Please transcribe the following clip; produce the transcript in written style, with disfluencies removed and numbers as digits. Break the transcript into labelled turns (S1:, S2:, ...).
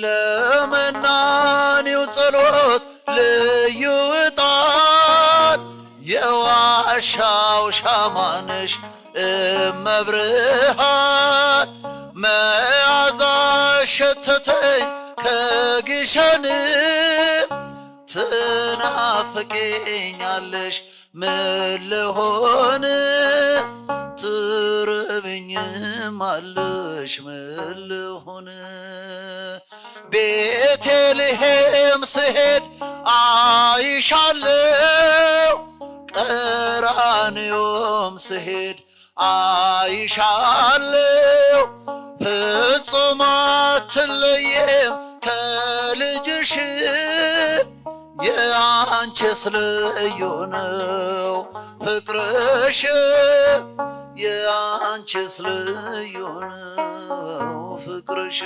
S1: ለመናኒው ጸሎት ልዩ ዕጣን የዋሻው ሻማነሽ እመብርሃን መዓዛ ሸተተኝ ከግሸን ትናፍቄኛለሽ ምን ልሆን ትርብኝማለሽ ምን ልሆን ቤተልሔም ስሄድ አይሻለው ቀራንዮም ስሄድ አይሻለው ፍጹም አትለየም ከልጅሽ የአንቺስ ልዩ ነው ፍቅርሽ የአንቺስ ልዩ ነው ፍቅርሽ።